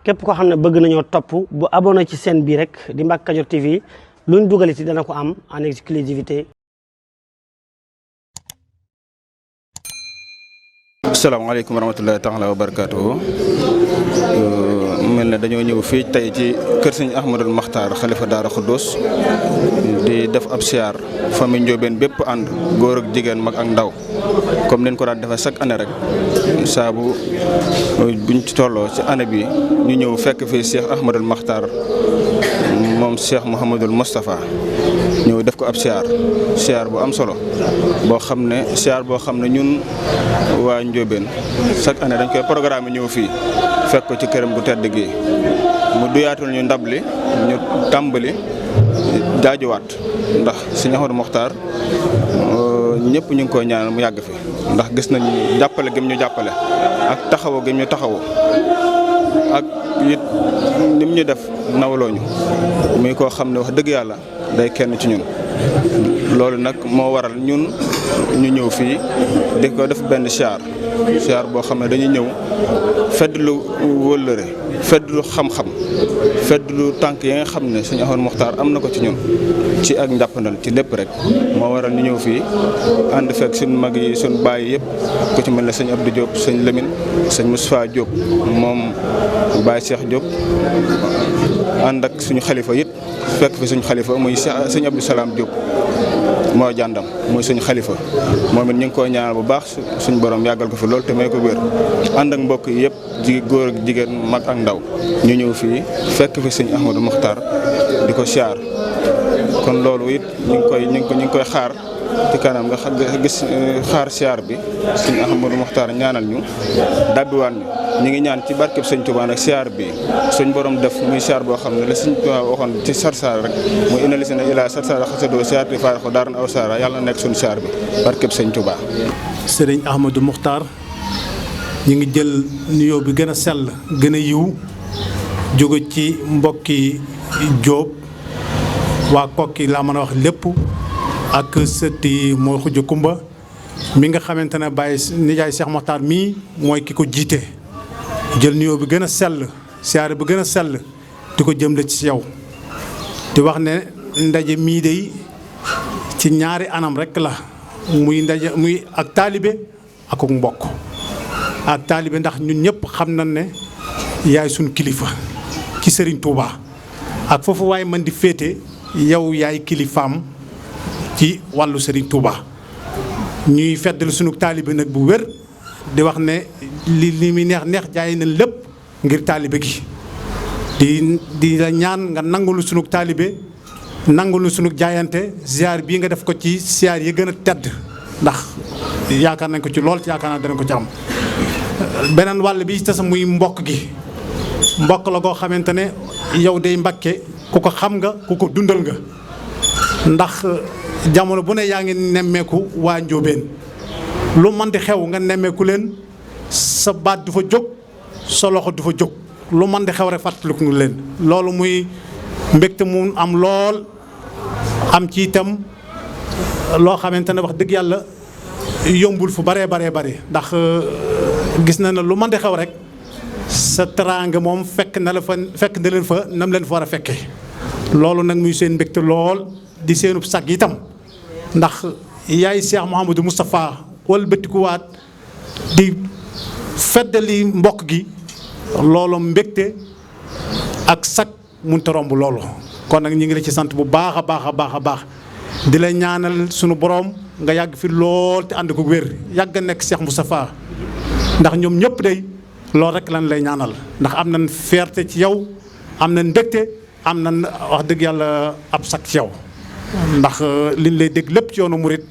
képp koo xam ne bëgg nañoo topp bu abonné ci chaîne bi rek di Mbacke Kadior TV luñ dugal ci dana ko am en exclusivité. asalaamaaleykum wa rahmatullahi taala wa barakaatuhu. mel ne dañoo ñëw fii tey ci kër sëñ Ahmadul Maxtaar xalifa Daara Xuddoos di def ab siyaar famille Ndiobène bépp ànd góor ak jigéen mag ak ndaw comme leen ko daan defee chaque année rek saabu buñ ci tolloo ci année bi ñu ñëw fekk fii Cheikh Ahmadul Maxtaar moom Cheikh Mouhamadul Moustapha ñëw def ko ab siyaar bu am solo boo xam ne ñun waa Ndiobène chaque année dañ koy programme ñëw fii fekk ko ci këram bu tedd gi mu duyaatul ñu ndab li ñu tàmbali jaajuwaat ndax Sëñ Ahmadou Mokhtar ñëpp ñu ngi koy ñaanal mu yàgg fi ndax gis nañu jàppale gëm ñu jàppale ak taxawu gëm ñu taxawu ak it nim ñu def nawloo ñu muy koo xam ne wax dëgg yàlla day kenn ci ñun. loolu nag moo waral ñun ñu ñëw fii di ko def benn siyaar boo xam ne dañuy ñëw feddlu wëllëre feddlu xam-xam feddlu tànk yi nga xam ne Sëñ Ahmadou Mokhtar am na ko ci ñun ci ak njàppandal ci lépp rek moo waral ñu ñëw fii ànd fekk suñ mag yi suñ baay yëpp ku ci mel ne sëñ Abdou Diop sëñ Lamine sëñ Moustapha Diop moom Baye Cheikh Diop ànd ak suñu xalifa it fekk fi suñu xalifa muy sëñ Abdou Salam Diop moo jàndam mooy suñu xalifa moom it ñu ngi koy ñaanal bu baax suñu borom yàggal ko fi loolu te may ko wér ànd ak mbokk yi yëpp ji góor ak jigéen mag ak ndaw ñu ñëw fii fekk fi Sëñ Ahmadou Mokhtar di ko siyaar kon loolu it ñu ngi koy xaar ci kanam nga gis xaar siyaar bi Sëñ Ahmadou Mokhtar ñaanal ñu dabbiwaan ñu ngi ñaan ci barkeb Sëñ Touba nag siyaar bi suñ borom def muy siyaar boo xam ne la Sëñ Touba waxoon ci sarsara rek muy ina lisina ila sarsara xasadoo siyaar di faaraxo daaran aw sara yàlla na nekk suñu siyaar bi barkeb Sëñ Touba. Sëriñ Ahmadou Mokhtar ñu ngi jël nuyoo bi gën a sell gën a yiw jóge ci mbokki Jóob waa Kokki laa mën a wax lépp ak sëtti mooy xuj kumba mi nga xamante ne Baye nijaay Cheikh Mokhtar mii mooy ki ko jiite jël nuyoo bi gën a sell siyaare bi gën a sell di ko jëmle ci yow di wax ne ndaje mii dey ci ñaari anam rek la muy ndaje muy ak taalibe ak mbokk ak taalibe ndax ñun ñëpp xam nañ ne yaay suñ kilifa ci Serigne Touba ak foofu waaye man di féete yow yaay kilifaam ci wàllu Serigne Touba ñuy feddal sunu taalibe nag bu wér di wax ne li muy neex jaay na lépp ngir taalibe gi di la ñaan nga nangulu sunu taalibe nangulu sunu jaayante ziar bii nga def ko ci ziar yi gën a tedd ndax yaakaar nañ ko ci lool yaakaar naa danañ ko ci am. beneen wàll bi te sa muy mbokk gi mbokk la koo xamante ne yow day Mbàkke ku ko xam nga ku ko dundal nga ndax jamono bu ne yaa ngi nemmeeku waa Ndiobène lu man di xew nga nemmeeku leen sa baat du fa jóg sa loxo du fa jóg lu man di xew rek fàttaliku leen loolu muy mbégte mu am lool am ci itam loo xamante ne wax dëgg yàlla yombul fu bare ndax gis na ne lu man di xew rek sa teraanga moom fekk na leen fa nam leen fa war a fekkee loolu nag muy seen mbégte lool di seenub sag itam ndax yaay Cheikh Mouhamadou Moustapha wala bëttikuwaat di feddali mbokk gi loolu mbégte ak sag mënut a romb loolu kon nag ñu ngi la ci sant bu baax a baax di la ñaanal sunu borom nga yàgg fi lool te ànd ko wér yàgg nekk Cheikh Moustapha ndax ñoom ñëpp day loolu rek lan lay ñaanal ndax am nañ fierté ci yow am nañ mbégte am nañ wax dëgg yàlla ab sag ci yow ndax liñ lay dégg lépp ci yoonu murit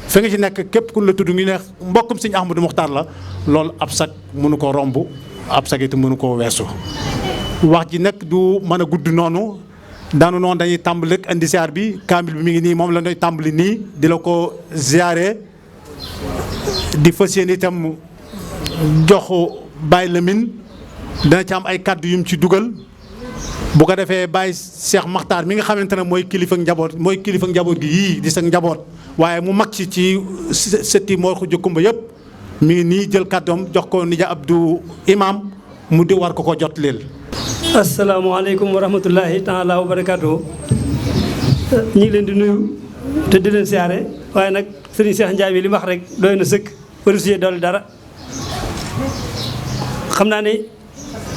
fi nga ci nekk képp ku la tudd ngi ne mbokkum Sëñ Ahmadou Mokhtar la loolu ab sag mënu ko romb ab sag it mënu koo weesu wax ji nag du mën a gudd noonu dañuy tàmbali rek indi ziar bi kaamil bi mi ngi nii moom la ñuy tàmbali nii di la ko ziare di fas yéene itam jox Baye Lamine dana ci am ay kàddu yum ci dugal bu ko defee Baye Cheikh Mokhtar mi nga xamante ne mooy kilifa njaboot gi yii di sa njaboot waaye mu mag ci sëtti moo ko jëkkumba yëpp mi ngi nii jël kàddoom jox ko Nija Abdou Imam mu di war ko jot leel asalaamaaleykum wa rahmatullahi taala wa barakaatu. ñu ngi leen di nuyu te di leen siyaare waaye nag sëriñ Cheikh Ndiaye bi li mu wax rek doy na sëkk waru si dolli dara. xam naa ne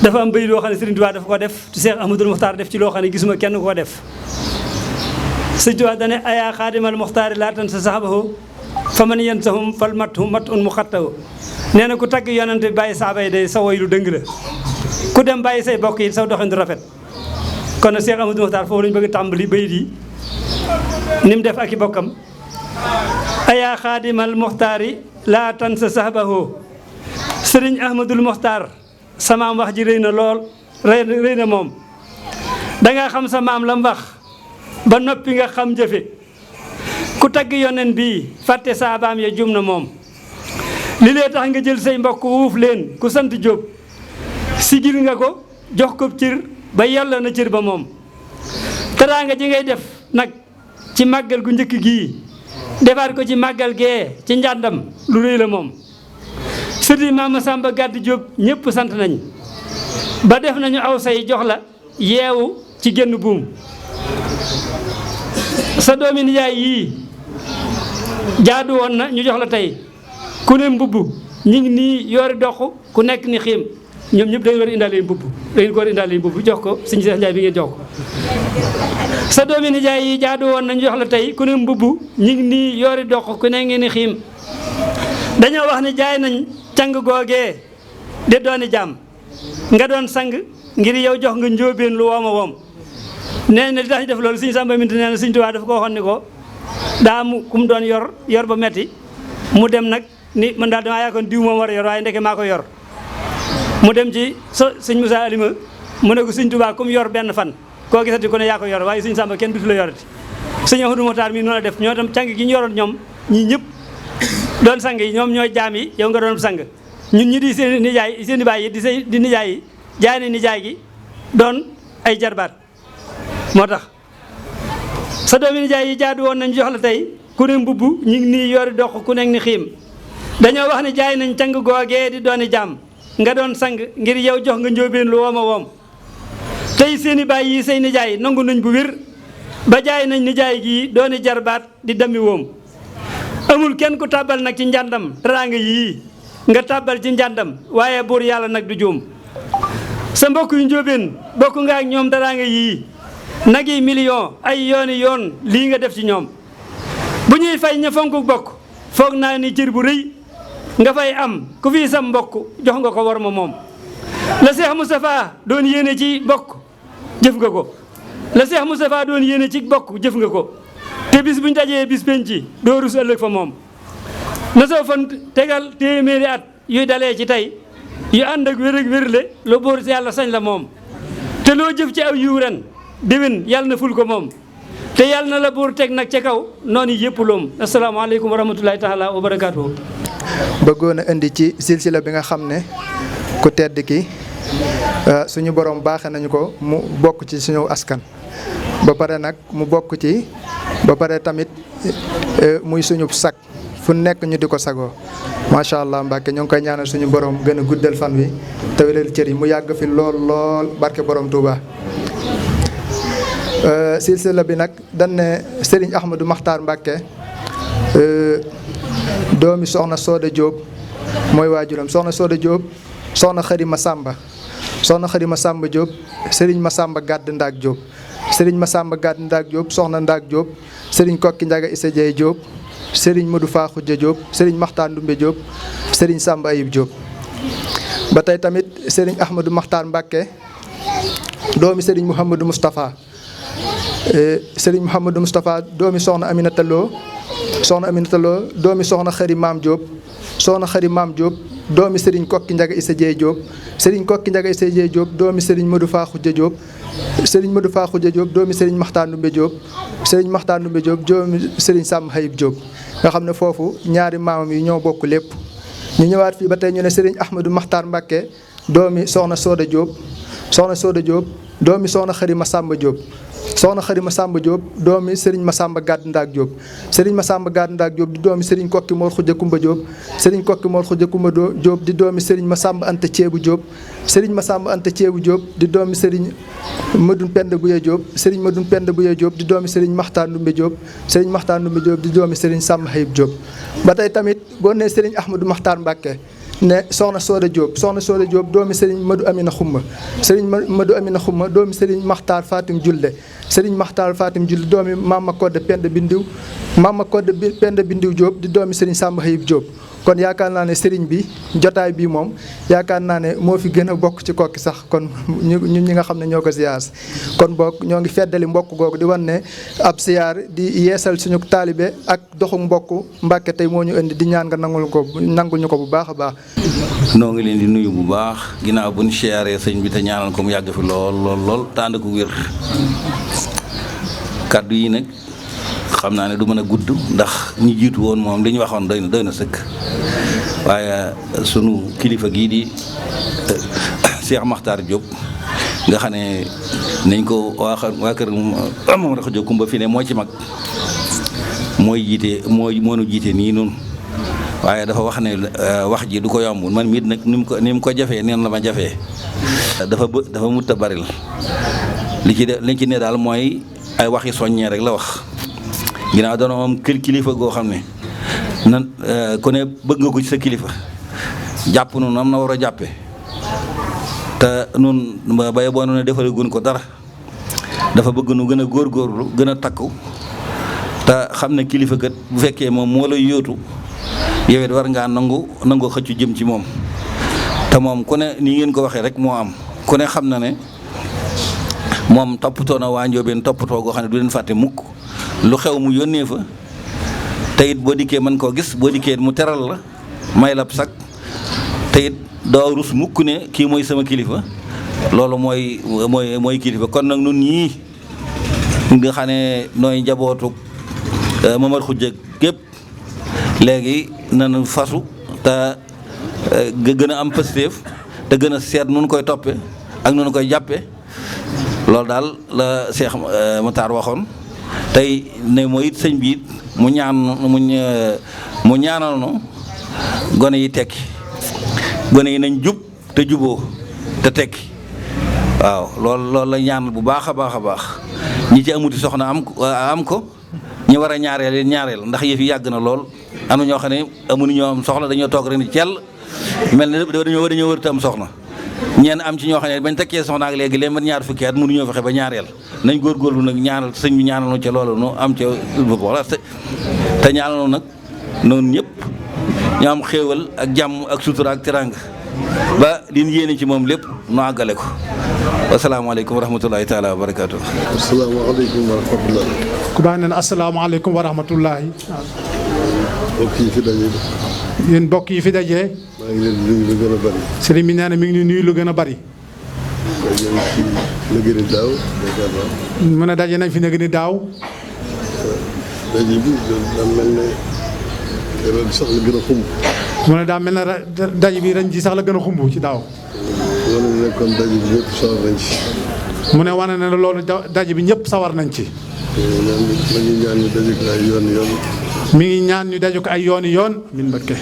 dafa am bayit loo xam ne sëriñ Tuubaa dafa ko def te Cheikh Ahmadul Muxtaar def ci loo xam ne gisuma kenn ko def. sëriñ Tuubaa dane ayaa xaadimal muxtaari laa tan sa saxabahu fa man yansahum fal mathum mat un mu xattahu. nee na ku tagg yonante bàyyi saaba yi day sa woy lu dëng la ku dem bàyyi say bokk yi saw doxin du rafet. kon nag Cheikh Ahmadou Mokhtar foofu lañu bëgg a tàmbali bayit yi ni mu def ak i bokkam. ayaa xaadimal muxtaari laa tan sa saxabahu. sëriñ Ahmadul Mokhtar sa maam wax ji rëy na lool rëy na moom. danga xam sa maam la mu wax ba noppi nga xam jëfe ku tagg yonen bii fàtte saabaam ya jum na moom. li lee tax nga jël say mbokk wuuf leen ku sant Jóob sigil nga ko jox ko cër ba yàlla na cër ba moom. teraanga ji ngay def nag ci màggal gu njëkk gii defaat ko ci màggal gee ci njàndam lu rëy la moom. sëriñ Maama Samba Gàdd Jóob ñëpp sant nañ ba def nañu aw say jox la yeewu ci génn buum. sa doomi nijaay yii jaadu woon na ñu jox la tey ku ne mbubb ñi ngi nii yoori dox ku nekk ni xiim ñoom ñëpp dañu war a indaale mbubb dañu ko war a indaale mbubb jox ko sëñ Cheikh Ndiaye bi ngeen jox ko. sa doomi nijaay yi jaadu woon nañu jox la tey ku ne mbubb ñi ngi nii yoori dox ku ne ngeen ni xiim. dañoo wax ni jaay nañ càng googee de dooni jaam nga doon sang ngir yow jox nga njóobeen lu wooma woom. nee na li tax ñu def loolu sëñ Samba Minta nee na sëñ Tuubaa dafa ko waxoon ni ko daa mu ku mu doon yor ba metti mu dem nag ni man daal damaa yaakaar diw moom war a yor waaye ndeke maa ko yor. mu dem ci sëñ Moussa Alima mu ne ko sëñ Tuubaa comme yor benn fan koo gisati ko ne yaa ko yor waaye sëñ Samba kenn dutu la yorati. sëñ Ahmadou Mokhtar mii noonu la def ñoo tam càng gi ñu yoroon ñoom ñii ñëpp doon sang yi ñoom ñooy jaam yi yow nga doon sang ñun ñi di seen nijaay seen i baay yi di nijaay yi jaay na nijaay gi doon ay jarbaat. moo tax sa doomi nijaay yi jaadu woon nañ jox la tey ku ne mbubb ñu ngi nii yori dox ku nekk ni xiim. dañoo wax ne jaay nañ càng googee di dooni jaam nga doon sang ngir yow jox nga njóobeen lu wooma woom. tey seeni baay yi say nijaay nangu nañ bu wér ba jaay nañ nijaay gii dooni jarbaat di dami woom. amul kenn ku tàbbal nag ci njàndam teraanga yii nga tàbbal ci njàndam waaye buur yàlla nag du juum. sa mbokk yu njóobeen bokk nga ak ñoom teraanga yii nag yi million ay yooni yoon lii nga def ci ñoom. bu ñuy fay ña fonk bokk foog naa ni cër bu rëy nga fay am ku fii sam mbokk jox nga ko war ma moom. la Cheikh Moustapha doon yéene ci bokk jëf nga ko la Cheikh Moustapha doon yéene ci bokk jëf nga ko te bis buñ dajee bis penci doo rus ëllëg fa moom. na soo fan tegal téeméeri at yuy dalee ci tey yu ànd ak wér ak wérle lu buur si yàlla sañ la moom. te loo jëf ci aw yiw ren déwén yàlla na ful ko moom te yàlla na la buur teg nag ca kaw noonu yëpp loom. asalaamaaleykum wa rahmatulahi taala wa barakaatu. bëggoon a indi ci silsila bi nga xam ne ku tedd ki suñu borom baaxe nañu ko mu bokk ci suñu askan. ba pare nag mu bokk ci ba pare tamit muy suñu sag fu nekk ñu di ko sagoo macha allah Mbàkke ñoo ngi koy ñaanal suñu borom gën a guddal fan wi te wéral cër yi mu yàgg fi lool barke borom Touba. silsila bi nag dañ ne Serigne Ahmadou Makhtar Mbàkke doomi soxna Sooda Diop mooy waajuram soxna Sooda Diop soxna Xari Masamba Diop Serigne Masamba Gàdd Ndaak Diop Serigne Masamba Gàdd Ndaak Diop soxna Ndaak Diop Serigne Kokki Njaga Issa Dieye Diop Serigne Modou Faxuja Diop Serigne Makhtar Ndumbe Diop Serigne Samba Ayib Diop. ba tey tamit Serigne Ahmadou Makhtar Mbàkke doomi Serigne Mouhamadou Moustapha Serigne Mouhamadou Moustapha doomi soxna Aminata Lo doomi soxna Xari Maam Diop doomi Serigne Kokki Njaga Issa Dieye Diop Serigne Kokki Njaga Issa Dieye Diop doomi Serigne Modou Faxuja Diop doomi Serigne Makhtar Ndumbe Diop Serigne Makhtar Ndumbe Diop doomi Serigne Samba Hayib Diop. nga xam ne foofu ñaari maamam yi ñoo bokk lépp. ñu ñëwaat fii ba tey ñu ne Serigne Ahmadou Makhtar Mbàkke doomi soxna Sooda Diop doomi soxna Xari Masamba Diop soxna Xari Masamba Diop doomi Serigne Masamba Gàdd Ndaak Diop Serigne Masamba Gàdd Ndaak Diop di doomi Serigne Kokki Mor Xuja Kumba Diop Serigne Kokki Mor Xuja Kumba Diop di doomi Serigne Masamba Anta Ceebu Diop Serigne Masamba Anta Ceebu Diop di doomi Serigne Madoun Penda Buye Diop Serigne Madoun Penda Buye Diop di doomi Serigne Maxtaar Ndumbe Diop Serigne Maxtaar Ndumbe Diop di doomi Serigne Samba Hayib Diop ba tey tamit boo nee Serigne Ahmadou Maxtaar Mbàkke ne soxna Sooda Diop doomi Serigne Madou Amina Xumma Serigne Madou Amina Xumma doomi Serigne Maxtaar Fatim Julde Serigne Maxtaar Fatim Julde doomi Mama Kodde Penda Bindiw Penda Bindiw Diop di doomi Serigne Samba Hayib Diop kon yaakaar naa ne Serigne bi jotaay bii moom yaakaar naa ne moo fi gën a bokk ci kokki sax kon ñun ñi nga xam ne ñoo ko siyaar kon bokk ñoo ngi feddali mbokk googu di wan ne ab siyaar di yeesal suñu taalibe ak doxu mbokk Mbàkke tey moo ñu indi di ñaan nga nangul ñu ko bu baax a baax. noo ngi leen di nuyu bu baax ginnaaw bu ñu siyaaree sëñ bi te ñaanal ko mu yàgg fi lool te ànd ko wér kaddu yi nag xam naa ne du mën a gudd ndax ñi jiitu woon moom li ñu waxoon doy na sëkk waaye sunu kilifa gii di Cheikh Makhtar Diop nga xam ne nañ ko waa kër moom rek Diop kumba fi ne moo ci mag moo nu jiite nii noonu waaye dafa wax ne wax ji du ko yombul man miit nag ni mu ko jafee neen la ma jafee dafa mutta baril li ci ne daal mooy ay waxi soññee rek la wax ginnaaw doona moom kilifa goo xam ne nan ku ne bëgg nga ko ci sa kilifa jàpp nu nam na war a jàppe te nun bay boo ne defale gun ko dara dafa bëgg nu gën a góorgóorlu gën a takku te xam ne kilifa kat bu fekkee moom moo lay yóotu yow it war ngaa nangu xëccu jëm ci moom te moom ku ne nii ngeen ko waxee rek moo am ku ne xam na ne moom toppatoo na waa Njoobeen toppatoo goo xam ne du leen fàtte mukk lu xew mu yónnee fa te it boo dikkee mën koo gis boo dikkee mu teral la may lab sak te it doo rus mukk ne kii mooy sama kilifa loolu mooy kilifa kon nag nun ñii nga xam ne nooy njabootu Mamar Xujja gépp léegi nanu fasu te gën a am pëstéef te gën a seet nun koy toppe ak nun koy jàppe loolu daal la Cheikh Matar waxoon tey ne mooy it sëñ bi it mu ñaanal no gone yi tekki gone yi nañ jub te juboo te tekki waaw loolu la ñaanal bu baax a baax ñi ci amuti soxna am ko ñi war a ñaareel ndax yëf yi yàgg na lool am na ñoo xam ne amuñu ñoo am soxla dañoo toog rek ni cell mel ne dañoo wërta am soxna ñeen am ci ñoo xam ne bañ tekkee soxna ak léegi leen man ñaar fukki at mënuñoo fexe ba ñaareel nañ góorgóorlu nag ñaanal sëñ bi ñaanal nu ca loolu nu am ca wala te ñaanal nu nag noonu ñëpp ñu am xéewal ak jàmm ak sutura ak teraanga ba liñ yéene ci moom lépp nu àggale ko asalaamaaleykum wa rahmatulahi taala wa barakaatu. asalaamaaleykum wa rahmatulah. ku baax nee na asalaamaaleykum wa rahmatulahi. mbokk yi fi daje. yéen mbokk yi fi daje. maa ngi leen di nuyu lu gën a bari. sëriñ bi nee na mi ngi nuyu lu gën a bari. daje nañ fi nëgëni daaw yaakaar naa. mu ne daje nañ fi nëgëni daaw. daje bi daa mel ne ren sax la gën a xumb. mu ne daa mel ne daje bi ren ji sax la gën a xumb ci daaw. wane ne kon daje bi ñëpp sawar nañ ci. mu ne wane ne loolu daje bi ñëpp sawar nañ ci. ma ngi ñaan ñu daje ko ay yoon. mi ngi ñaan ñu daje ko ay yoon. min Mbakke.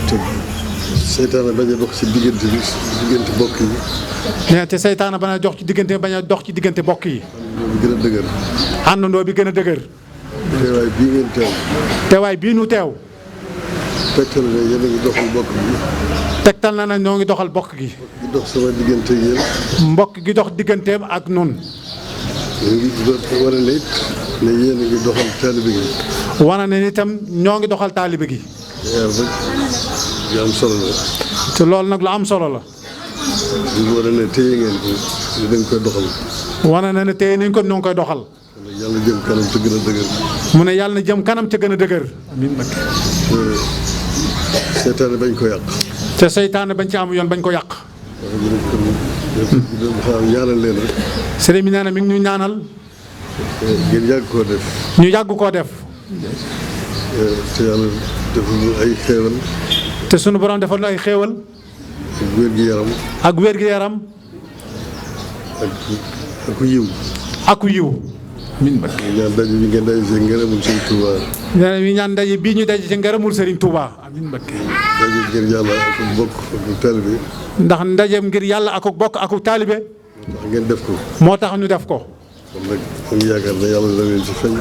te seytaane bañ a dox ci diggante bokk yi. nee te seytaane bañ a dox ci diggante bokk yi. àndandoo bi gën a dëgër. teewaay bii ngeen teew. teewaay bii nu teew. tegtal na yéen a ngi doxal bokk gi. tegtal na ñoo ngi doxal bokk gi. di dox sama diggante ak yéen. mbokk gi dox digganteem ak nun. ñu ngi wane ne it ne yéen a ngi doxal taalibe gi. wane ne itam ñoo ngi doxal taalibe gi. lu am solo la. te loolu nag lu am solo la. ñu wane ne téye ngeen ko ñu dañ koy doxal. wane na ne téye nañ ko ñoo ngi koy doxal. yàlla jëm kanam te gën a dëgër. mu ne yàlla na jëm kanam te gën a dëgër. amiin Mbakke. seytaane bañ ko yàq. te seytaane bañ ci am yoon bañ ko yàq. ñaanal leen rek. sëriñ bi nee na mi ngi ñu ñaanal. ngeen yàgg koo def. ñu yàgg koo def. te yàlla defal ñu ay xéewal. te sunu borom defal ñu ay xéewal. ak wér-gi-yaram. ak wér-gi-yaram. ak yiw. ak yiw amiin Mbakke. ñaan daje bi ngeen daje si ngërëmul Sëriñ Touba. nee na ñu ñaan daje bii ñu daje ci ngërëmul Serigne Touba amiin Mbakke. daje ngir yàlla ak bokk ak taalibe. ndax ndajeem ngir yàlla ak bokk ak taalibe. ndax ngeen def ko. moo tax ñu def ko. kon nag ñu ngi yaakaar ne yàlla dana leen ci fay.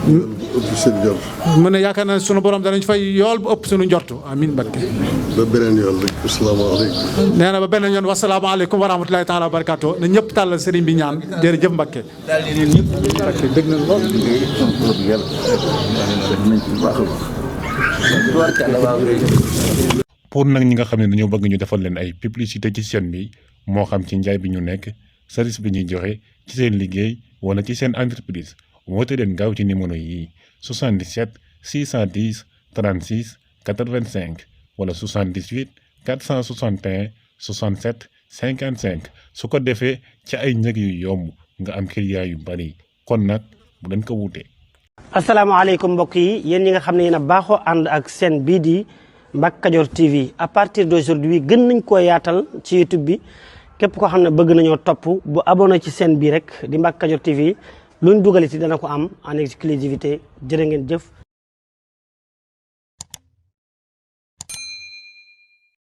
yool bu ëpp seen jort. mu ne yaakaar naa sunu borom danañ fay yool bu ëpp sunu njortu amiin Mbakke. ba beneen yoon rek asalaamaaleykum. nee na ba beneen yoon wasalaamaaleykum wa rahmatulahi taala wa barakaatu na ñëpp tàllal sëriñ bi ñaan jërëjëf Mbakke. daal di leen ñëpp. Mbakke dégg na lool. pour nag ñi nga xam ne dañoo bëgg ñu defal leen ay publicité ci chaîne bi moo xam ci njaay bi ñu nekk service bi ñuy joxe ci seen liggéey wala ci seen entreprise woote leen gaaw ci numéro yi 77 610 36 85 wala 78 461 67 55 su ko defee ci ay njëg yu yomb nga am client yu bari kon nag bu leen ko wuute. asalaamaaleykum mbokk yi yéen ñi nga xam ne yéen a baaxoo ànd ak seen bii di Mbacke Kadior TV à partir d'aujourd'hui gën nañ koo yaatal ci YouTube bi képp koo xam ne bëgg nañoo topp bu abonné ci seen bii rek di Mbacke Kadior TV luñ dugaliti dana ko am en exclusivité jërë ngeen jëf.